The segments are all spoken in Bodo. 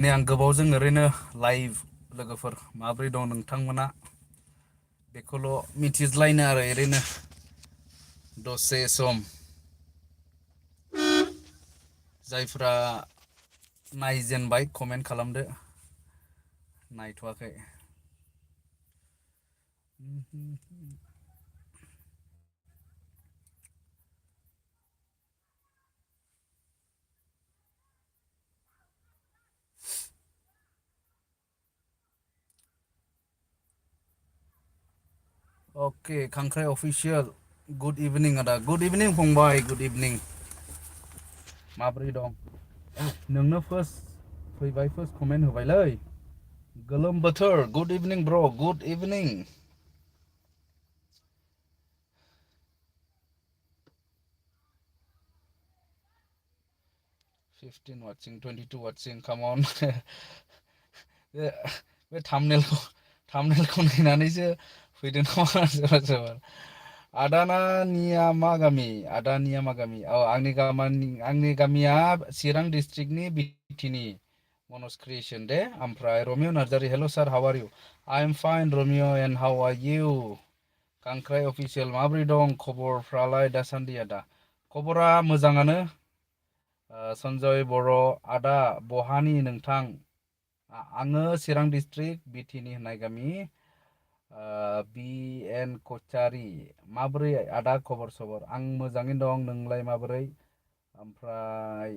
नै आं गोबावजों ओरैनो लाइभ लोगोफोर माब्रै दं नोंथांमोना बेखौल' मिथिज्लायनो आरो ओरैनो दसे सम जायफ्रा नायजेनबाय कमेन्ट खालामदो नायथ'वाखै अके खांख्राइ अफिसियेल गुड इभिनिं आदा गुड इभिनिं फंबाय गुड इभिनिं माब्रै दं नोंनो फार्स्ट फैबाय फार्स्ट कमेन्ट होबायलै गोलोम बोथोर गुड इभिनिं ब्र' good evening 15 watching 22 watching come on बे थामनेलखौ नायनानैसो फैदों नामा सोरबा सोरबा आदानिया मा गामि औ आंनि गामिया चिरां डिस्ट्रिक्टनि बिटिनि मनज क्रिएशन दे ओमफ्राय Romeo Narzary hello' sir how are you I am fine Romeo and how are you खांख्राइ अफिसियेल माबोरै दं खबरफ्रालाय दासान्दि आदा खबरा मोजाङानो सन्जय बर' आदा बहानि नोंथां आङो चिरां डिस्ट्रिक्ट बिटिनि होननाय गामि बि एन कचारि माबोरै आदा खबर सबर आं मोजाङैनो दं नोंलाय माबोरै ओमफ्राय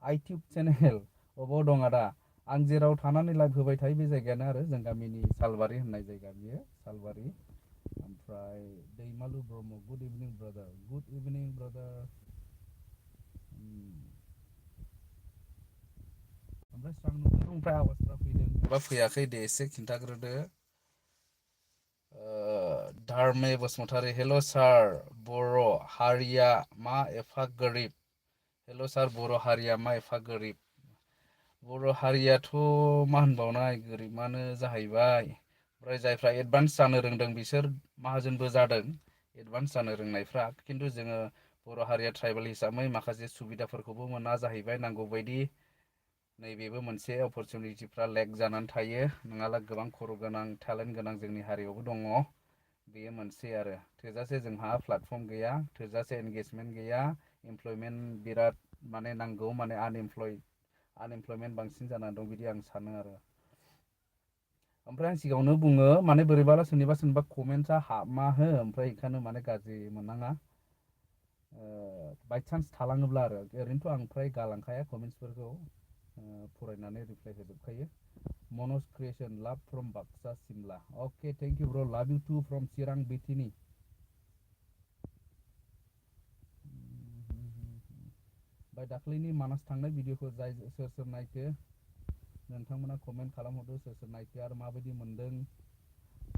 इउटुब चेनेल अबाव दं आदा आं जेराव थानानै लाइभ होबाय थायो बे जायगायानो आरो जों गामिनि सालबारि होननाय जायगा बियो सालबारि ओमफ्राय दैमालु ब्रह्म गुड इभिनिं ब्रादार ओमफ्राय स्रां नुदों आवाजफ्रा फैदों एबा फैयाखै दे एसे खिन्थाग्रोदो धारमे बसुमतारी हेल' सार बर' हारिया मा एफा गोरिब हेल' सार बर' हारिया मा एफा गोरिब बर' हारियाथ' मा होनबावनाय गोरिबानो जाहैबाय ओमफ्राय जायफ्रा एडभान्स जानो रोंदों बिसोर माहाजोनबो जादों एडभान्स जानो रोंनायफ्रा खिन्थु जोङो बर' हारिया ट्राइबेल हिसाबै माखासे सुबिदाफोरखौबो मोना जाहैबाय नांगौ बायदि नैबेबो मोनसे अपरसुनिटिफ्रा लेक जानानै थायो नङाब्ला गोबां खर' गोनां टेलेन्ट गोनां जोंनि हारियावबो दङ बेयो मोनसे आरो थोजासे जोंहा प्लेटफर्म गैया थोजासे एंगेजमेन्ट गैया इमप्लयमेन्ट बिराद माने नांगौ माने आनइमप्लयमेन्ट बांसिन जानानै दं बिदि आं सानो आरो ओमफ्राय आं सिगाङावनो बुङो माने बोरैबाला सोरनिबा कमेन्टसा हाबमा हो ओमफ्राय बेखायनो माने गाज्रि मोननाङा बायसान्स थालाङोब्ला आरो ओरैनोथ' आं फ्राय गालांखाया कमेन्टसफोरखौ फरायनानै रिप्लाय होजोबखायो Manoj creation love from Baksa Simla okay thank you bro' love you too from Chirang बिटिनि ओमफ्राय दाख्लैनि मानास थांनाय भिडिअखौ सोर सोर नायखो नोंथांमोना कमेन्ट खालामहरदो सोर सोर नायखो आरो माबायदि मोनदों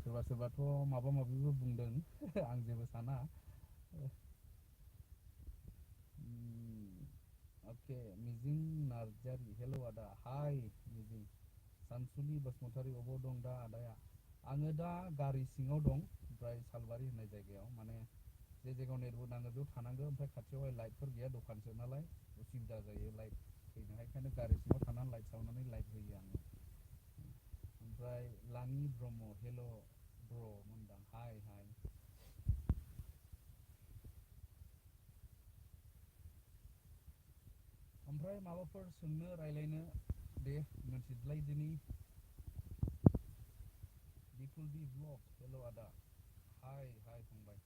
सोरबा सोरबाथ' माबा माबिबो बुंदों आं जेबो साना अके मिजिं नार्जारि हेल' आदा हाय मिजिं सानसुलि बसुमतारी अबाव दं दा आदाया आङो दा गारि सिङाव दं ओमफ्राय सालबारि होननाय जायगायाव माने जे जायगायाव नेटवर्क नाङो बेयाव थानांगौ ओमफ्राय खाथियावहाय लाइटफोर गैया दखानसो नालाय उसुबिदा जायो लाइट फैनो बेखायनो गारि सिङाव थानानै लाइट सावनानै लाइट होयो आङो ओमफ्राय लानि ब्रह्म हेल' ब्र' मोनदां हाय ओमफ्राय माबाफोर सोंनो रायलायनो दे मोनथिज्लायदिनि दिफुल बि ब्लग हेल' आदा हाय फंबाय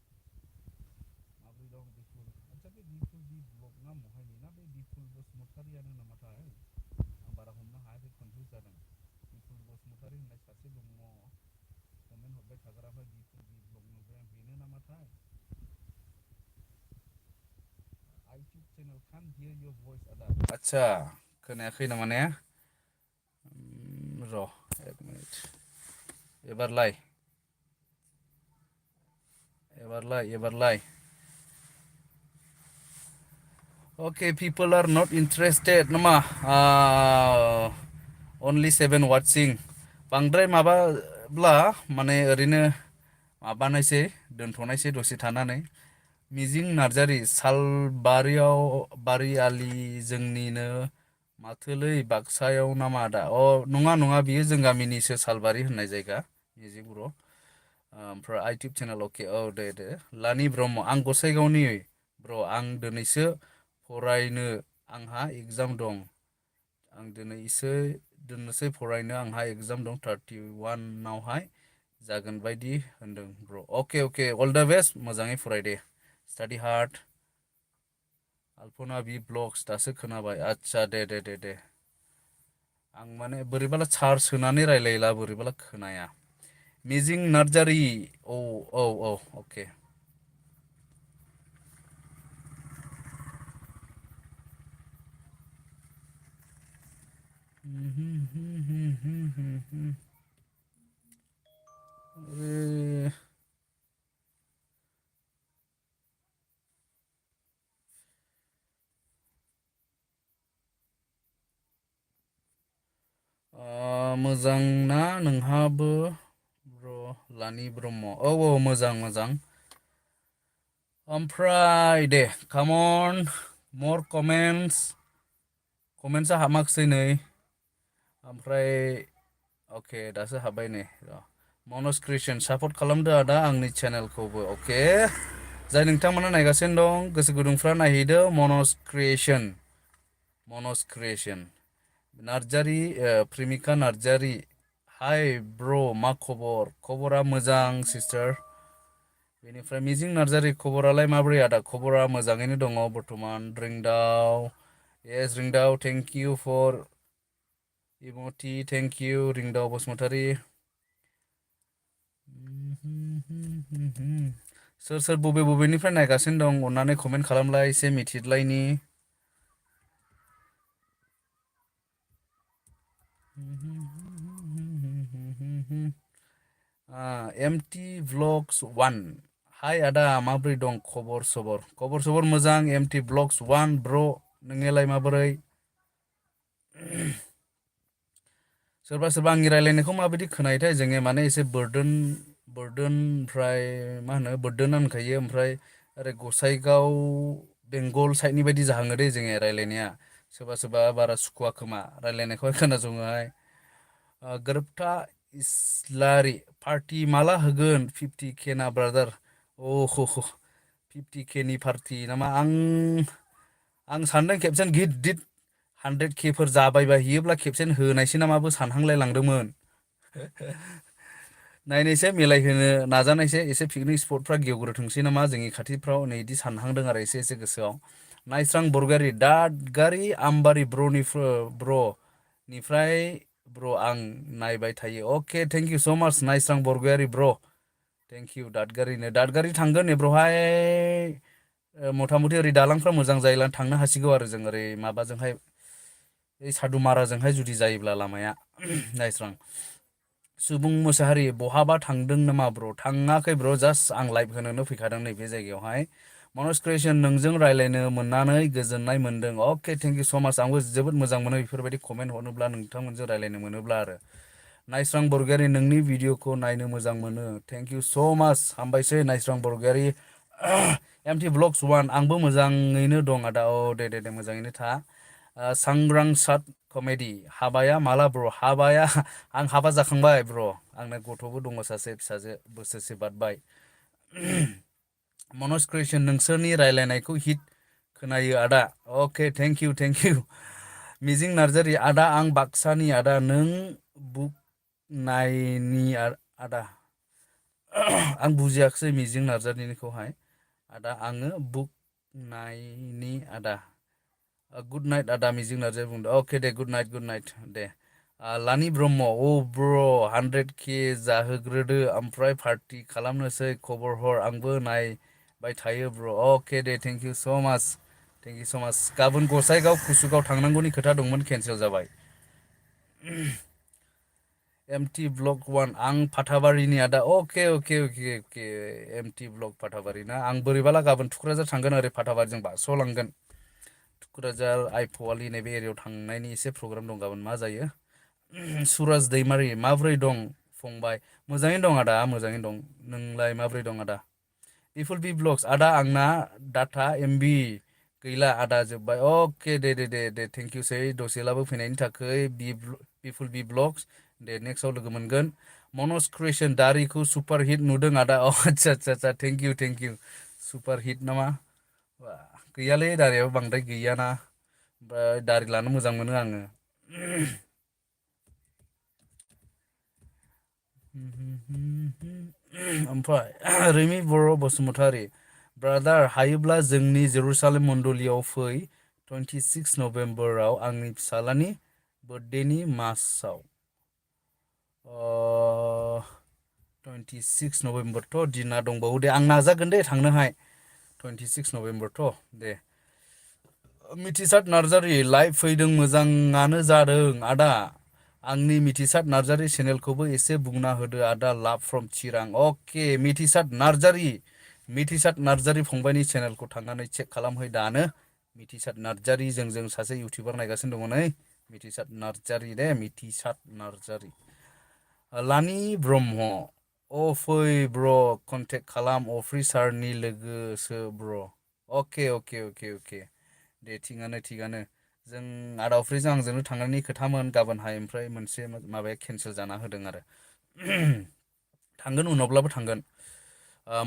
माबोरै दं दिफुल आदसा बे दिफुल बि ब्लग ना महायनि ना बे दिफुल बसुमतारियानो नामाथाय आं बारा हमनो हायाखै कनफिउस जादों दिफुल बसुमतारि होननाय सासे दङ कमेन्ट हरबाय थाग्राफोर दिफुल बि ब्लग नुबाय आं बेनो नामाथाय इउटुब चेनेल कान हियार योर भइस आदा आदसा खोनायाखै नामा ने र' एक minute एबारलाय okay people are not interested नामा only 7 watching बांद्राय माबाब्ला माने ओरैनो माबानायसै दोनथ'नायसै दसे थानानै मिजिं नार्जारि सालबारियाव बारिआलि जोंनिनो माथोलै बाक्सायाव नामा आदा नङा नङा बियो जों गामिनिसो सालबारि होननाय जायगा मिजिं बर' ओमफ्राय इउटुब चेनेल अके औ दे लानि ब्रह्म आं गसाइगावनि ब्र' आं दिनैसो फरायनो आंहा एगजाम दं आं दोननोसै फरायनो आंहा एगजाम दं 31आवहाय जागोन बायदि होनदों ब्र' अके अल दा बेस्ट मोजाङै फराय दे स्टाडि हार्ड आल्पना बि ब्लग्स दासो खोनाबाय आदसा दे आं माने बोरैबाला चार्ज होनानै रायलायला बोरैबाला खोनाया मिजिं नार्जारि औ अके मोजां ना नोंहाबो ब्र' लानि ब्रह्म औ मोजां ओमफ्राय दे कामन मर कमेन्टसा हाबाखसै नै ओमफ्राय अके दासो हाबबाय नै मनज क्रिस्टियान सापर्ट खालामदो आदा आंनि चेनेलखौबो अके जाय नोंथांमोना नायगासिनो दं गोसो गुदुंफ्रा नायहैदो मनज क्रियेसन नार्जारि प्रेमिका नार्जारि हाय ब्र' मा खबरा मोजां सिस्टार बेनिफ्राय मिजिं नार्जारि खबरालाय माबोरै आदा खबरा मोजाङैनो दङ बर्थमान Rindao thank you for Imthi thank you Rindao Basumatary sir बबेनिफ्राय नायगासिनो दं अननानै कमेन्ट खालामलाय एसे मिथिलायनि एमटि भ्लग्स 1 हाय आदा माबोरै दं खबर सबर मोजां एमटि ब्लग्स 1 ब्र' नोंनियालाय माबोरै सोरबा आंनि रायलायनायखौ माबायदि खोनायोथाय जोङो माने एसे बोरदोन ओमफ्राय मा होनो बोरदोन होनखायो ओमफ्राय ओरै गसाइगाव बेंगल साइडनि बायदि जाहाङो दे जोङो रायलायनाया सोरबा बारा सुखुवा खोमा रायलायनायखौहाय खोनासङोहाय गोरोबथा इस्लारि पार्टि माला होगोन 50K ना ब्रादार 50K नि पार्टि नामा आं सानदों खेबसेनो गिदिर 100K फोर जाबायबा हैयोब्ला खेबसेनो होनायसै नामाबो सानहांलाय लांदोंमोन नायनोसै मिलायहोनो नाजानायसै एसे पिकनिक स्पटफ्रा गेवग्रोथोंसै नामा जोंनि खाथिफ्राव नै बिदि सानहांदों आरो एसे गोसोआव नायस्रां बरगयारि दादगारि आमबारि ब्र'निफ्राय ब्र' आं नायबाय थायो अके थेंक इउ स' माच नायस्रां बरगयारि ब्र' थेंक इउ दादगारि थांगोन एब्र'हाय मथा मथि ओरै दालांफ्रा मोजां जायोब्ला थांनो हासिगौ आरो जों ओरै माबाजोंहाय सादुमाराजोंहाय जुदि जायोब्ला लामाया नायस्रां सुबुं मोसाहारि बहाबा थांदों नामा ब्र' थाङाखै ब्र' जास्ट आं लाइभ होनोनो फैखादों नैबे जायगायावहाय मनज क्रियेसन नोंजों रायज्लायनो मोननानै गोजोननाय मोनदों अके थेंक इउ स' माच आंबो जोबोद मोजां मोनो बेफोरबायदि कमेन्ट हरनोब्ला नोंथांमोनजों रायज्लायनो मोनोब्ला आरो नायस्रां बरगयारि नोंनि भिडिअ'खौ नायनो मोजां मोनो थेंक इउ स' माच हामबायसै नायस्रां बरगयारि एमटि ब्लग्स 1 आंबो मोजाङैनो दं आदा दे मोजाङैनो था सांग्रांसाथ कमेडि हाबाया माला ब्र' हाबाया आं हाबा जाखांबाय ब्र' आंनो गथ'बो दङ सासे फिसाजो बोसोरसे बारबाय मनज क्रियेसन नोंसोरनि रायलायनायखौ हिट खोनायो आदा अके थेंक इउ मिजिं नार्जारि आदा आं बाक्सानि आदा नों बुक नायनि आदा आं बुजियाखिसै मिजिं नार्जारिनिखौहाय आदा आङो बुक नायनि आदा गुड नाइट आदा मिजिं नार्जारि बुंदों अके दे गुड नाइट दे लानि ब्रह्म ब्र' 100K जाहोग्रोदो ओमफ्राय पार्टि खालामनोसै खबर हर आंबो नायबाय थायो ब्र' अके दे थेंक इउ स' माच गाबोन गसाइगाव कुसुगाव थांनांगौनि खोथा दंमोन केन्सेल जाबाय एमटि ब्लक 1 आं फाथाबारिनि आदा अके एमटि ब्लक फाथाबारि ना आं बोरैबाला गाबोन थुक्राझार थांगोन ओरै फाथाबारिजों बारस'लांगोन थुक्राझार आइफवालि नैबे एरियायाव थांनायनि एसे प्रग्राम दं गाबोन मा जायो सुरज दैमारि माबोरै दं फंबाय मोजाङैनो दं आदा मोजाङैनो दं नोंलाय माबोरै दं आदा बिपुल बि ब्लग्स आदा आंना डाटा MB गैला आदा जोब्बाय अके दे थेंकिउसै दसेलाबो फैनायनि थाखाय बिफुल बि ब्लग्स दे नेक्स्टआव लोगो मोनगोन मनज क्रिएसन दारिखौ सुपार हिट नुदों आदा अ आदसा थेंकिउ सुपार हिट नामा गैयालै दारियाबो बांद्राय गैयाना ओमफ्राय दारि लानो मोजां मोनो आङो ओमफ्राय रैमी बर' बसुमतारी ब्रादार हायोब्ला जोंनि जेरुसालेम मण्डलियाव फै 26 नभेम्बराव आंनि फिसालानि बार्थडेनि मासाव 26 नभेम्बरथ' दिना दंबावो दे आं नाजागोन दे थांनोहाय 26 नभेम्बरथ' दे मिथिसार नार्जारि लाइभ फैदों मोजाङानो जादों आदा आंनि मिथिसार नार्जारि चेनेलखौबो एसे बुंना होदो आदा लाभ फ्रम चिरां अके मिथिसार नार्जारि फंबायनि चेनेलखौ थांनानै चेक खालामहै दानो मिथिसार नार्जारि जों सासे इउटुबार नायगासिनो दङ नै मिथिसार नार्जारि दे मिथिसार नार्जारि लानि ब्रह्म अ फै ब्र' कन्टेक्ट खालाम अफिसारनि लोगोसो ब्र' अके दे थिगानो जों आदा अफ्रिजों आंजोंनो थांनायनि खोथामोन गाबोनहाय ओमफ्राय मोनसे माबाया केनसेल जाना होदों आरो थांगोन उनावब्लाबो थांगोन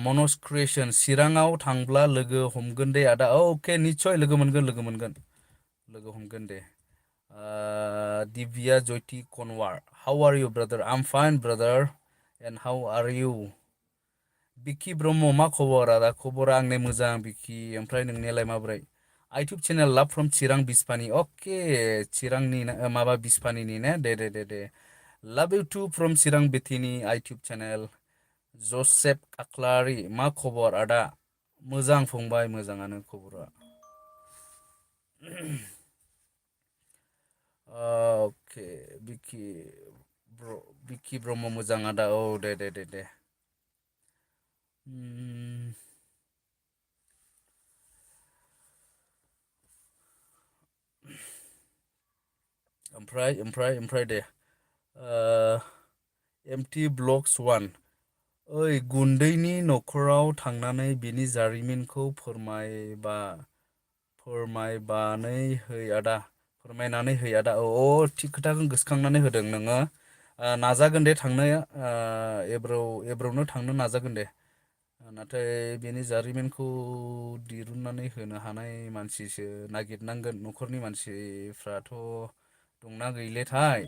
मनज क्रिएसन चिराङाव थांब्ला लोगो हमगोन दे आदा अके निस्सय लोगो हमगोन दे Divya Jyoti Kanwar how are you brother I am fine brother and how are you Bikki Brahma मा खबर आदा खबरा आंने मोजां बिकि ओमफ्राय नोंनियालाय माबोरै YouTube channel love from Chirang Bishphani okay चिरांनि माबा बिस्फानिनि ने दे love you too from Chirang बिथिनि इउटुब चेनेल जसेफ खाख्लारि मा खबर आदा मोजां फंबाय मोजाङानो खबरा अके बिकि ब्रह्म मोजां आदा औ दे ओमफ्राय दे एमटि ब्लग्स वान ओइ गुन्दैनि न'खराव थांनानै बिनि जारिमिनखौ फोरमायनानै है आदा थिग खोथाखौ गोसोखांनानै होदों नोङो नाजागोन दे थांनो एब्रावनो थांनो नाजागोन दे नाथाय बेनि जारिमिनखौ दिरुननानै होनो हानाय मानसिसो नागिरनांगोन न'खरनि मानसिफ्राथ' दंना गैलेथाय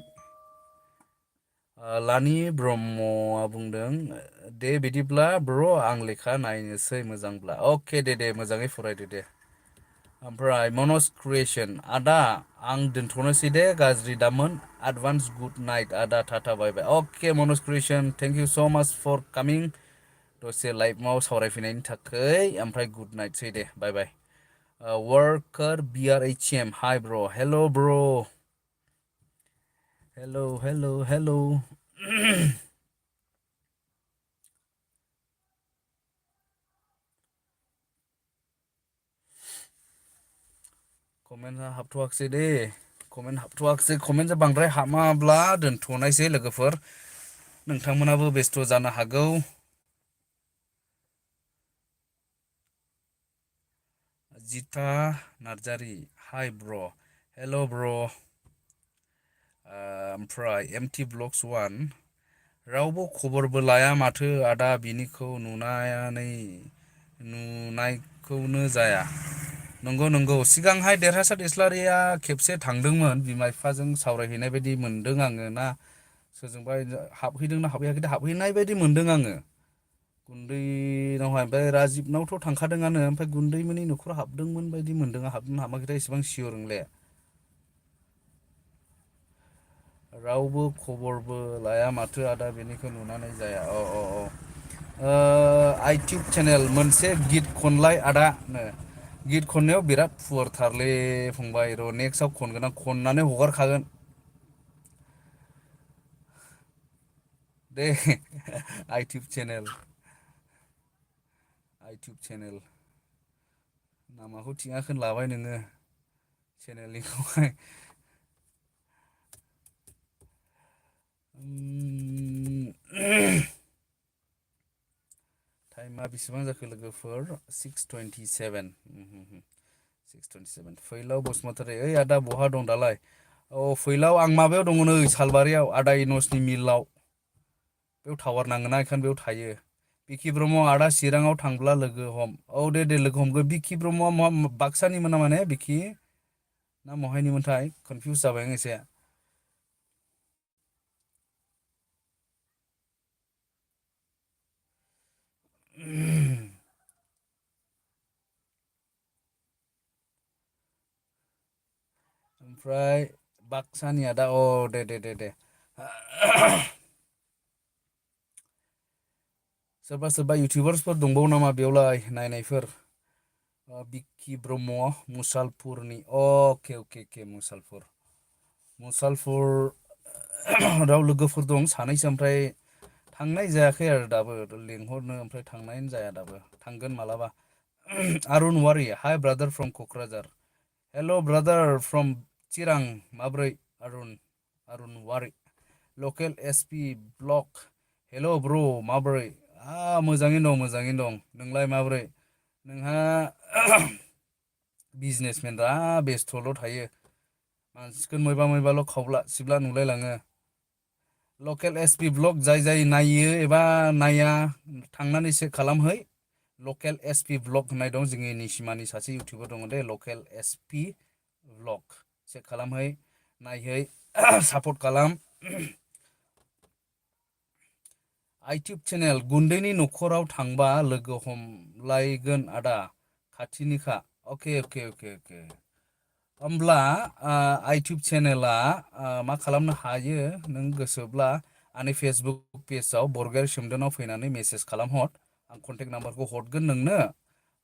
लानि ब्रह्मआ बुंदों दे बिदिब्ला ब्र' आं लेखा नायनोसै मोजांब्ला अके दे मोजाङै फरायदो दे ओमफ्राय मनज क्रिएसन आदा आं दोनथ'नोसै दे गाज्रि दामोन एडभान्स गुड नाइट आदा tata bye bye okay Manoj creation thank you so' much for coming दसे लाइभआव सावरायफैनायनि थाखाय ओमफ्राय गुड नाइटसै दे bye bye worker BRHM hi ब्र' हेल' ब्र' हेल' कमेन्टआ हाबथ'वाखिसै दे कमेन्टआ बांद्राय हाबाब्ला दोनथ'नायसै लोगोफोर नोंथांमोनाबो बेस्थ' जानो हागौ जिता नार्जारि हाय ब्र' हेल' ब्र' ओमफ्राय एमटि ब्लग्स वान रावबो खबरबो लाया माथो आदा बिनिखौ नुनायखौनो जाया नंगौ सिगांहाय देरहासार इस्लारिया खेबसे थांदोंमोन बिमा बिफाजों सावरायहैनाय बायदि मोनदों आङो ना सोरजोंबा हाबहैदोंना हाबहैयाखै हाबहैनाय बायदि मोनदों आङो गुन्दैनावहाय ओमफ्राय राजिबनावथ' थांखादोंआनो ओमफ्राय गुन्दैमोननि न'खराव हाबदोंमोन बायदि मोनदों हाबदोंना हाबाखैथाय एसेबां सियर नंले रावबो खबरबो लाया माथो आदा बेनिखौ नुनानै जाया इउटुब चेनेल मोनसे गित खनलाय आदानो गित खननायाव बिराद पुवारथारलै फंबाय र' नेक्स्टआव खनगोन आं खननानै हगारखागोन दे इउटुब चेनेल नामाखौ थिङाखोन लाबाय नोङो चेनेलनिखौहाय टाइमा बेसेबां जाखो लोगोफोर 6:27 627 फैलाव बसुमतारी ओइ आदा बहा दं दालाय फैलाव आं माबायाव दङ नै सालबारियाव आदा इनसनि मिलाव बेयाव टावार नाङोना बेखायनो बेयाव थायो बिकि ब्रह्म आदा चिराङाव थांब्ला लोगो हम औ दे लोगो हमगोन बिकि ब्रह्मआ बाक्सानिमोन नामा ने बिकि ना महायनिमोनथाय कनफिउस जाबाय आं एसे ओमफ्राय बाक्सानिया दा दे सोरबा इउटुबार्सफोर दंबावो नामा बेयावलाय नायनायफोर बिक्कि ब्रह्म मुसालपुरनि अके मुसालपुर राव लोगोफोर दं सानैसो ओमफ्राय थांनाय जायाखै आरो दाबो लिंहरनो ओमफ्राय थांनायानो जाया दाबो थांगोन मालाबा Arun Wary hi brother from Kokrajhar hello' brother from Chirang माब्रै Arun Wary local S P vlog hello' bro' माबोरै मोजाङैनो दं नोंलाय माबोरै नोंहा बिजनेसमेन बेस्थ'ल' थायो मानसिखौ मबा खावब्ला सिबला नुलायलाङो लकेल एस पि ब्लग जाय नायो एबा नाया थांनानै चेक खालामहै लकेल एस पि ब्लग होननाय दं जोंनि निसिमानि सासे इउटुबार दङ दे local S P vlog check खालामहै नायहै सापर्ट खालाम इउटुब चेनेल गुन्दैनि न'खराव थांबा लोगो हमलायगोन आदा खाथिनिखा अके होमब्ला इउटुब चेनेला मा खालामनो हायो नों गोसोब्ला आंनि फेसबुक पेजाव बरगयारि सोमदोनाव फैनानै मेसेज खालामहर आं कन्टेक्ट नाम्बारखौ हरगोन नोंनो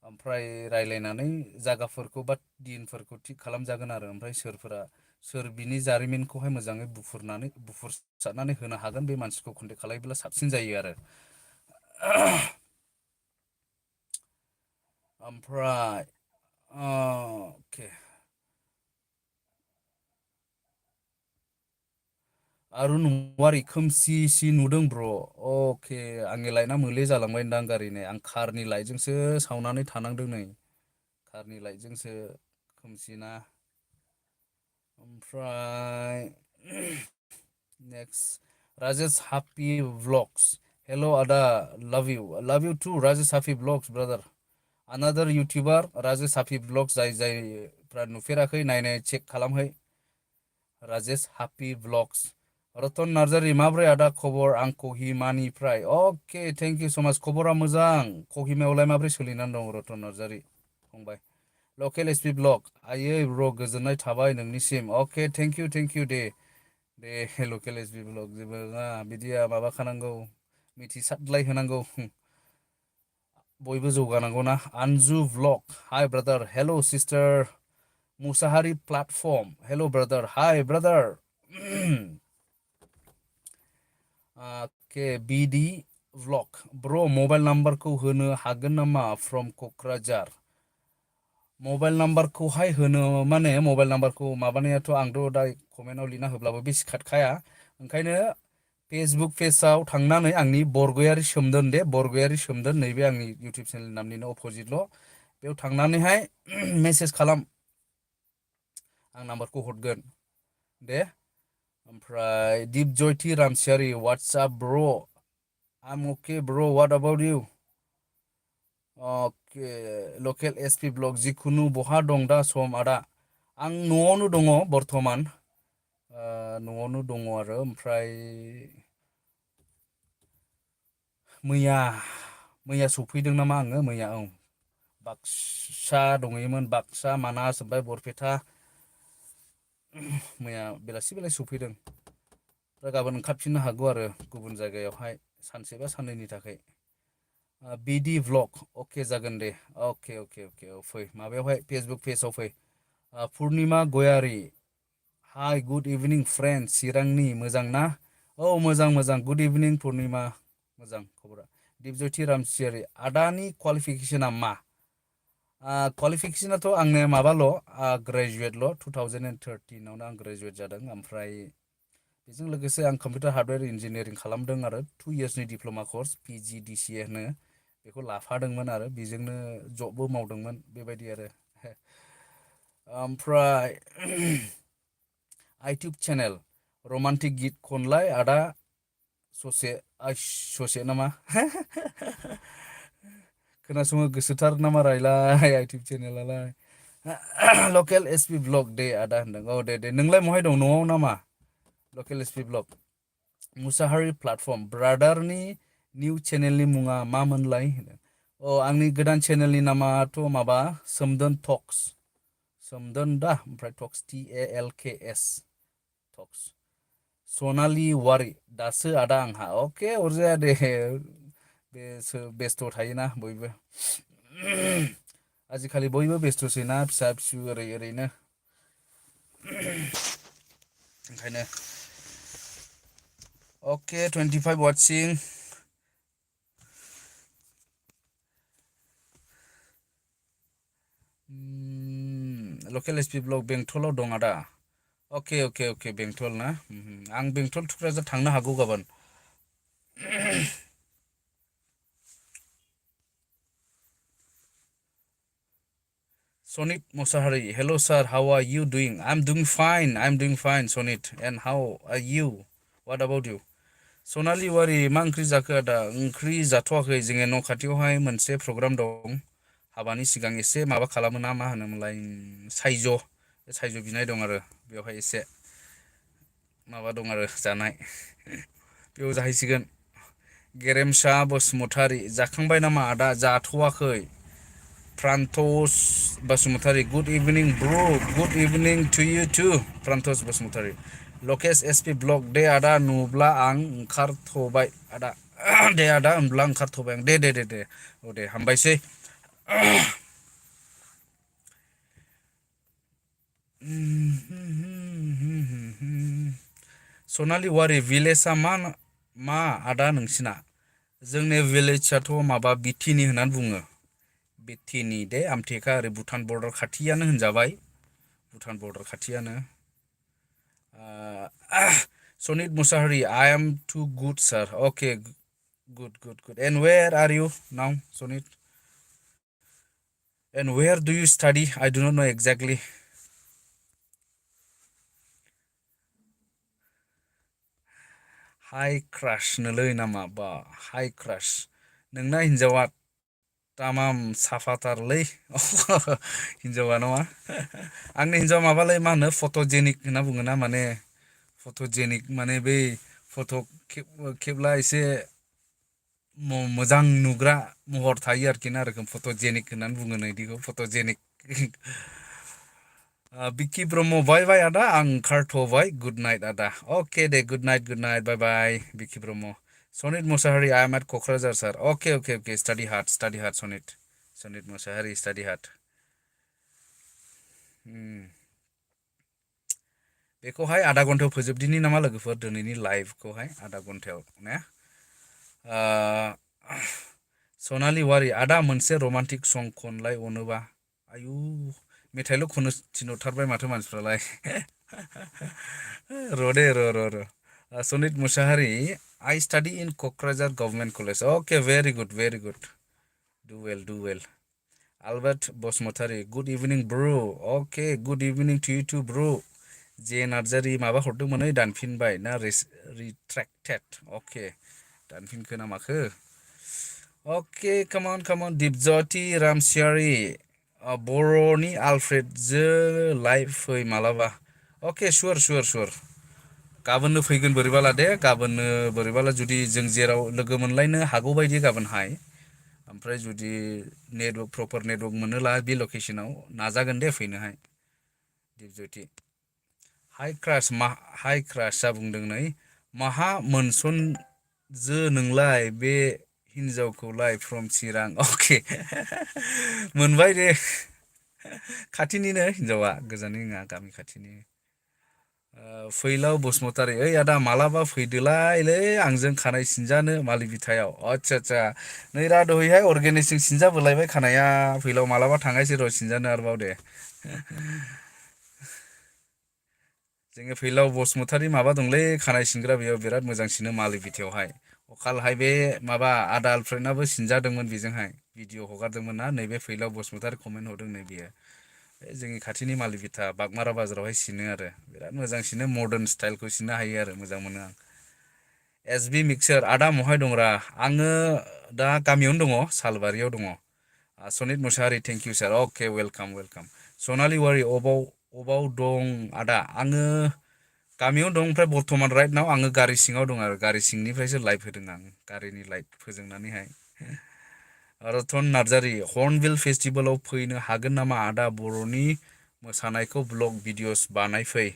ओमफ्राय रायज्लायनानै जायगाफोरखौ बा दिनफोरखौ थिग खालामजागोन आरो ओमफ्राय सोर बिनि जारिमिनखौहाय मोजाङै बुफुरसारनानै होनो हागोन बे मानसिखौ कन्टेक्ट खालामब्ला साबसिन जायो आरो ओमफ्राय अके आरुन वारि खोमसि नुदों ब्र' अके आंनि लाइना मोले जालांबायदां गारिनि आं कारनि लाइटजोंसो सावनानै थानांदों नै कारनि लाइटजोंसो खोमसिना ओमफ्राय नेक्स्ट राजेस हापि व्लग्स हेल' आदा love you to Rajesh happy vlogs brother आनादार इउटुबार राजेस हाफि ब्लग जायफ्रा नुफेराखै नायनाय चेक खालामहै राजेस हापि ब्लगस रतन नार्जारि माब्रै आदा खबर आं कहिमानिफ्राय अके थेंक इउ स माच खबरा मोजां कहिमायावलाय माब्रै सोलिनानै दं रतन नार्जारि फंबाय लकेल एस पि ब्लग आयै ब्र गोजोननाय थाबाय नोंनिसिम okay thank you the local S P vlog जेबो नङा बिदिया माबाखानांगौ मिथिसारलाय होनांगौ बयबो जौगानांगौना आनजु vlog hi brother hello' sister Mushahary platform hello' brother hi brother बिडि व्लग ब्र' मबाइल नाम्बारखौ होनो हागोन नामा फ्रम क'क्राझार मबाइल नाम्बारखौहाय होनो माने मबाइल नाम्बारखौ माबानायाथ' आंथ' दा कमेन्टआव लिरना होब्लाबो बे सिखादखाया ओंखायनो फेसबुक पेजाव थांनानै आंनि बरगयारि सोमदोन नैबे आंनि इउटुब चेनेल नामनिनो अफजिटल' बेयाव थांनानैहाय मेसेज खालाम आं नाम्बारखौ हरगोन दे ओमफ्राय दिपजयथि रामसियारि वाट्सआप ब्र' आम okay bro' what about you okay local S P vlog जिखुनु बहा दं दा सम आदा आं न'आवनो दङ बर्थमान न'आवनो दङ आरो ओमफ्राय मैया सफैदों नामा आङो मैया बाक्सा दंहैयोमोन बाक्सा मानास ओमफ्राय बरपेटा मैया बेलासि सफैदों दा गाबोन ओंखारफिननो हागौ आरो गुबुन जायगायावहाय सानसे बा साननैनि थाखाय बिडि भ्लग अके जागोन दे अके फै माबायावहाय फेसबुक पेजाव फै पुर्निमा गयारि हाइ गुड इभिनिं फ्रेन्ड चिरांनि मोजां ना औ मोजां गुड इभिनिं पुर्निमा मोजां खबरा दिपज्यति रामसियारि आदानि कुवालिफिकेसना मा कुवालिफिकेसनाथ' आंनो माबाल' ग्रेजुवेटल' 2013आवनो आं ग्रेजुवेट जादों ओमफ्राय बेजों लोगोसे आं कम्पिउटार हार्डवेर इन्जिनियारिं खालामदों आरो 2 इयार्सनि डिप्ल'मा कर्स PGDCA होनो बेखौ लाफादोंमोन आरो बेजोंनो जबबो मावदोंमोन बेबायदि आरो ओमफ्राय इउटुब चेनेल रमान्टिक गित खनलाय आदा ससे ससे नामा खोनासंनो गोसोथार नामा रायलाय इउटुब चेनेलालाय लकेल एस पि ब्लग दे आदा होनदों औ दे नोंलाय महाय दं न'आव नामा local S P vlog Musahary platform ब्रादारनि निउ चेनेलनि मुङा मामोनलाय अ आंनि गोदान चेनेलनि नामाथ' माबा सोमदोन टक्स सोमदोन दा ओमफ्राय टक्स TALKS टक्स सनालि वारि दासो आदा आंहा अके अरजाया दे बे बेस्थ' थायोना बयबो आजिखालि बयबो बेस्थ'सैना फिसा फिसौ ओरैनो ओंखायनो अके 25 वाटसिं लकेल एस पि ब्लग बेंटलाव दं आदा अके बेंटल ना आं बेंटल थुक्राझार थांनो हागौ गाबोन Sonit Mosahari, hello sir, how are you doing? I'm doing fine, Sonit. And how are you? What about you? Sonali Wari, मा ओंख्रि जाखो आदा? ओंख्रि जाथ'वाखै जोङो न' खाथियावहाय मोनसे प्रग्राम दं। हाबानि सिगां एसे माबा खालामो ना मा होनोमोनलाय सायज' बिनाय दं आरो बेवहाय एसे माबा दं आरो जानाय बेयाव जाहैसिगोन। गेरेमसा बसुमतारी जाखांबाय नामा आदा? जाथ'वाखै। Prantos Basumutari, good evening, bro. Good evening to you too, Prantos Basumutari. Lokes SP blog de ada nubla ang ओंखारथ'बाय आदा दे आदा होनब्ला ओंखारथ'बाय आं दे औ दे हामबायसै सनालि वारि भिलेजआ मा आदा नोंसिना जोंनि भिलेजआथ' माबा बिटिनि होननानै बुङो बिटिनि दे आमथेखा ओरै भुटान बर्डार खाथियानो होनजाबाय भुटान बर्डार खाथियानो Sonit Musahari, I am too good, sir. Okay, good. And where are you now, Sonit? And where do you study? I do not know exactly. High crush नोलै नामा बा high crush नोंना हिनजावा तामाम साफाथारलै हिनजावा नङा आंनि हिनजावा माबालै मा होनो फट'जेनिक होनना बुङोना माने फट'जेनिक माने बै फट' खेबला एसे मोजां नुग्रा महर थायो आरोखि ना रोखोम फट'जेनिक होननानै बुङो नैदिखौ फट'जेनिक बिकि ब्रह्म बाय आदा आं ओंखारथ'बाय गुड नाइट आदा अके दे good night bye Bikki Brahma Sonit Musahary I am at Kokrajhar sir okay study hard Sonit Musahary study hard बेखौहाय आधा घन्टायाव फोजोबदिनि नामा लोगोफोर दिनैनि लाइभखौहाय आधा घन्टायाव ने सनालि वारि आदा मोनसे रमान्टिक सं खनलाय अनोबा आयु मेथाइल' खननो थिनहरथारबाय माथो मानसिफ्रालाय र' Sannihit Mushahary I study in Kokrajhar Government College. Okay, very good. Do well. Albert Bosmotari, good evening, bro. Okay, good evening to you too, bro. जे नार्जारि माबा हरदोंमोन दानफिनबाय ना रिट्रेक्टेड अके दानफिनखो ना माखो अके कमन दिपज्योति रामसियारि बर'नि आलफ्रेडजों लाइभ फै मालाबा अके सुर गाबोननो फैगोन बोरैबाला दे गाबोननो बोरैबाला जुदि जों जेराव लोगो मोनलायनो हागौ बायदि गाबोनहाय ओमफ्राय जुदि प्रपार नेटवर्क मोनोला बे लकेसनाव नाजागोन दे फैनोहाय दिपज्योति हाइ क्रास जा बुंदों नै माहा मोनसनजो नोंलाय बे हिनजावखौलाय फ्रम चिरां अके मोनबाय दे खाथिनिनो हिनजावा गोजाननि नङा गामि खाथिनि फैलाव बसुमतारी ओइ आदा मालाबा फैदोलायलै आंजों खानाय सिनजानो मालि बिथायाव आदसा नै रा दहैहाय अर्गेनिकजों सिनजाबोलायबाय खानाया फैलाव मालाबा थांनायसै र' सिनजानो आरोबाव दे जोङो फैलाव बसुमतारी माबा दंलै खानाय सिनग्रा बेयाव बिराद मोजां सिनो मालि बिथायावहाय अखालहाय बे माबा आदा आलफ्रेडनाबो सिनजादोंमोन बेजोंहाय भिडिअ हगारदोंमोन ना नैबे फैलाव बसुमतारी कमेन्ट हरदों नै बियो जोंनि खाथिनि मालिबिथा बागमारा बाजारावहाय सिनो आरो बिराद मोजां सिनो मदार्न स्टाइलखौ सिननो हायो आरो मोजां मोनो आं। एस बि मिक्सार आदा महाय दंरा आङो दा गामियावनो दङ सालबारियाव दङ। Sonit Musahary thank you sir okay welcome welcome Sonali Wary अबाव दं आदा आङो गामियाव दं ओमफ्राय बर्थमान राइटनाव आङो गारि सिङाव दं आरो गारि सिंनिफ्रायसो लाइभ होदों आं गारिनि लाइट फोजोंनानैहाय। रतन नार्जारि हर्नबिल फेस्टिभेलाव फैनो हागोन नामा आदा बर'नि मोसानायखौ ब्लग भिडिअस बानायफै।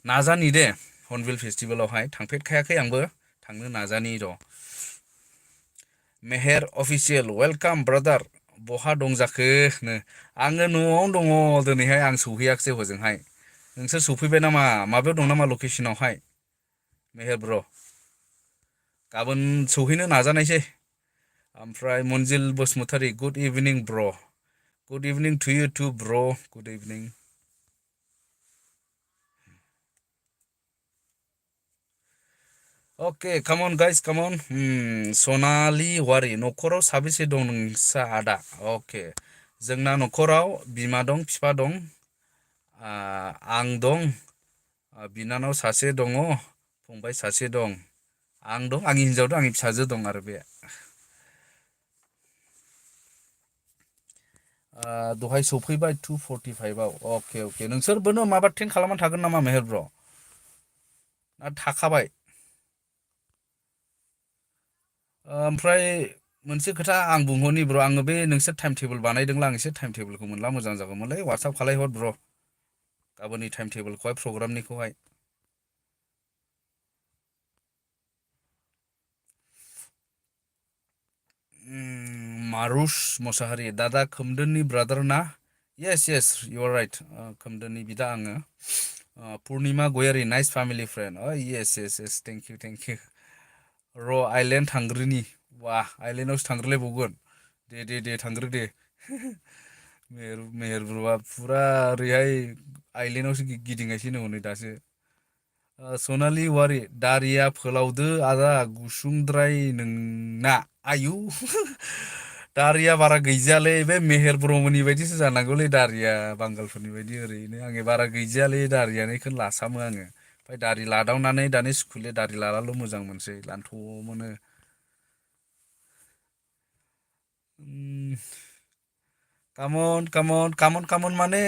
नाजानि दे हर्नबिल फेस्टिभेलावहाय थांफेरखायाखै आंबो थांनो नाजानि र'। मेहेर अफिसियेल वेलकाम ब्रादार बहा दं जाखो नो आङो न'आवनो दङ दिनैहाय आं सौहैयाखिसै हजोंहाय। नोंसोर सफैबाय नामा माबायाव दं नामा लकेसनावहाय मेहेर ब्र'? गाबोन सौहैनो नाजानायसै। ओमफ्राय मनजिल बसुमतारी गुड इभिनिं ब्र'। Good evening to you two ब्र' गुड इभिनिं। अके कामन गाइस कामन सनालि वारि न'खराव साबेसे दं नोंसा आदा? अके जोंना न'खराव बिमा दं बिफा दं आं दं बिनानाव सासे दङ फंबाय सासे दं आं दं आंनि हिनजाव दं आंनि फिसाजो दं आरो बे। दहाय सफैबाय 2:45आव अके अके नोंसोरबोनो माबा ट्रेन खालामनानै थागोन नामा मेहेर ब्र'? ना थाखाबाय? ओमफ्राय मोनसे खोथा आं बुंहरनि ब्र' आङो बे नोंसोर टाइम टेबोल बानायदोंब्ला आं एसे टाइम टेबोलखौ मोनला मोजां जागौमोनलै वाट्सआप खालायहर ब्र'। गाबोननि टाइम टेबोलखौहाय प्रग्रामनिखौहाय। मारुस मसाहारि दादा खोमदोननि ब्रादार ना? Yes yes you are right खोमदोननि बिदा आङो। Purnima Gayari nice family friend yes yes yes thank you thank you. र' आइलेण्ड थांग्रोनि बा आइलेण्डआवसो थांग्रोलायबावगोन। दे दे दे थांग्रो दे। मेहेर ब्र'आ फुरा ओरैहाय आइलेण्डआवसो गिदिंगासिनो हनै दासो। सनालि वारि दारिया फोलावदो आदा गुसुंद्राय नोंना आयु दारिया बारा गैजायालै बे मेहेर ब्रह्मनि बायदिसो जानांगौलै दारिया बांगालफोरनि बायदि ओरैनो आंनि बारा गैजायालै दारियानो बेखौनो लासामो आङो। ओमफ्राय दारि लादावनानै दानि स्कुलनि दारि लालाल' मोजां मोनसै लानथ' मोनो। कामन कामन कामन कामन माने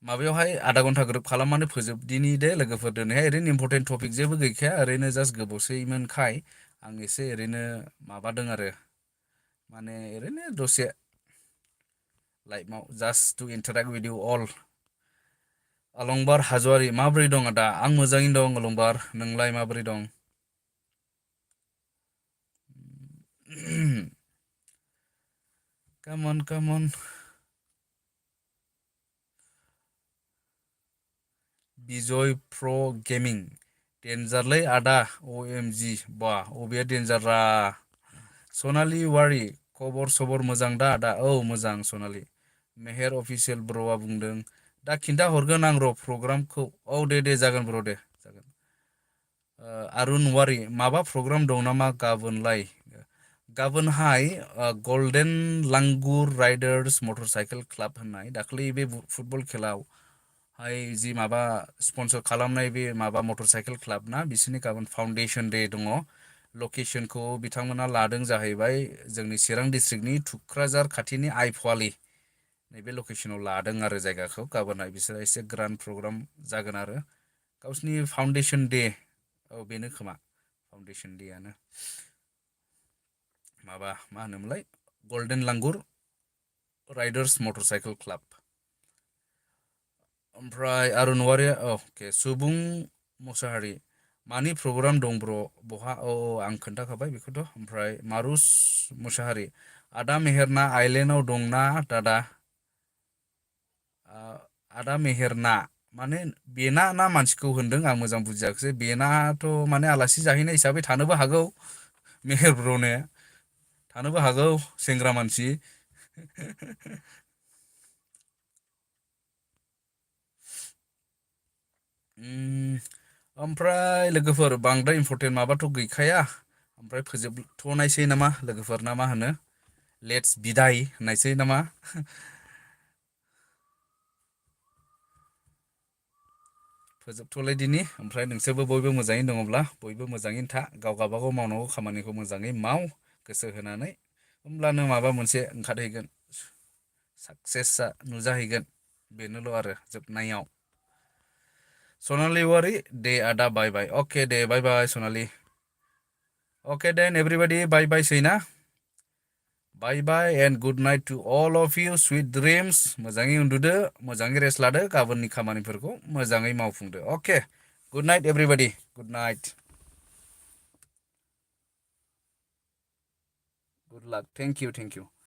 माबायावहाय आधा घन्टा ग्रोब खालामनानै फोजोबदिनि दे लोगोफोर दिनैहाय ओरैनो इम्परटेन्ट टपिक जेबो गैखाया ओरैनो जास्ट गोबावसैमोनखाय आं एसे ओरैनो माबादों आरो माने ओरैनो दसे लाइफआव just two interact with U अल। अलंबार हाज'वारि माबोरै दं आदा आं मोजाङैनो दं अलंबार नोंलाय माबोरै दं? कामन कामन बिजय प्र गेमिं देनजारलै आदा अएमजि बा अबेया देनजाररा सनालि वारि खबर सबर मोजां दा आदा औ मोजां सनालि। मेहेर अफिसियेल ब्र'आ बुंदों दा खिन्था हरगोन आं र' प्रग्रामखौ औ दे दे जागोन ब्र' दे जागोन। आरुन वारि माबा प्रग्राम दं नामा गाबोनलाय? गाबोनहाय golden langur riders motorcycle club होननाय दाख्लै बे फुटबल खेलाव जि माबा स्पन्सर खालामनाय बे माबा मटर साइकेल क्लाब ना बिसोरनि गाबोन फाउन्डेसन दे दङ। लकेसनखौ बिथांमोना लादों जाहैबाय जोंनि चिरां डिस्ट्रिक्टनि थुक्राझार खाथिनि आइपुवालि नैबे लकेसनाव लादों आरो जायगाखौ गाबोनहाय बिसोरो एसे ग्रान्ड प्रग्राम जागोन आरो। गावसिनि फाउन्डेसन दे औ बेनो खोमा फाउन्डेसन देआनो। माबा मा होनोमोनलाय golden langur riders motorcycle club. ओमफ्राय आरुन वारि अके सुबुं मुसाहारि मानि प्रग्राम दं ब्र' बहा औ आं खोन्थाखाबाय बेखौथ'। ओमफ्राय मारुस मुसाहारि आदा मेहेरना आइलेण्डआव दंना दादा? आदा मेहेरना माने बेना ना मानसिखौ होनदों आं मोजां बुजियाखिसै बेनाथ' माने आलासि जाहैनाय हिसाबै थानोबो हागौ मेहेर ब्र'ने थानोबो हागौ सेंग्रा मानसि। ओमफ्राय लोगोफोर बांद्राय इम्परटेन्ट माबाथ' गैखाया ओमफ्राय फोजोबथ'नायसै नामा लोगोफोर ना मा होनो? लेट्स बिदाय होननायसै नामा? फोजोबथ'लायदिनि ओमफ्राय नोंसोरबो बयबो मोजाङै दङब्ला बयबो मोजाङैनो था गाव गावबागाव मावनांगौ खामानिखौ मोजाङै माव गोसो होनानै होमब्लानो माबा मोनसे ओंखारहैगोन साक्सेसआ नुजाहैगोन बेनोल' आरो जोबनायाव सनालि वारि दे आदा बाय बाय अके दे बाय बाय सनालि अके देन एभ्रिबाडि बाय बाय सै ना bye bye and good night to all of you sweet dreams मोजाङै उन्दुदो मोजाङै रेस्ट लादो गाबोननि खामानिफोरखौ मोजाङै मावफुंदो okay good night everybody good night good luck thank U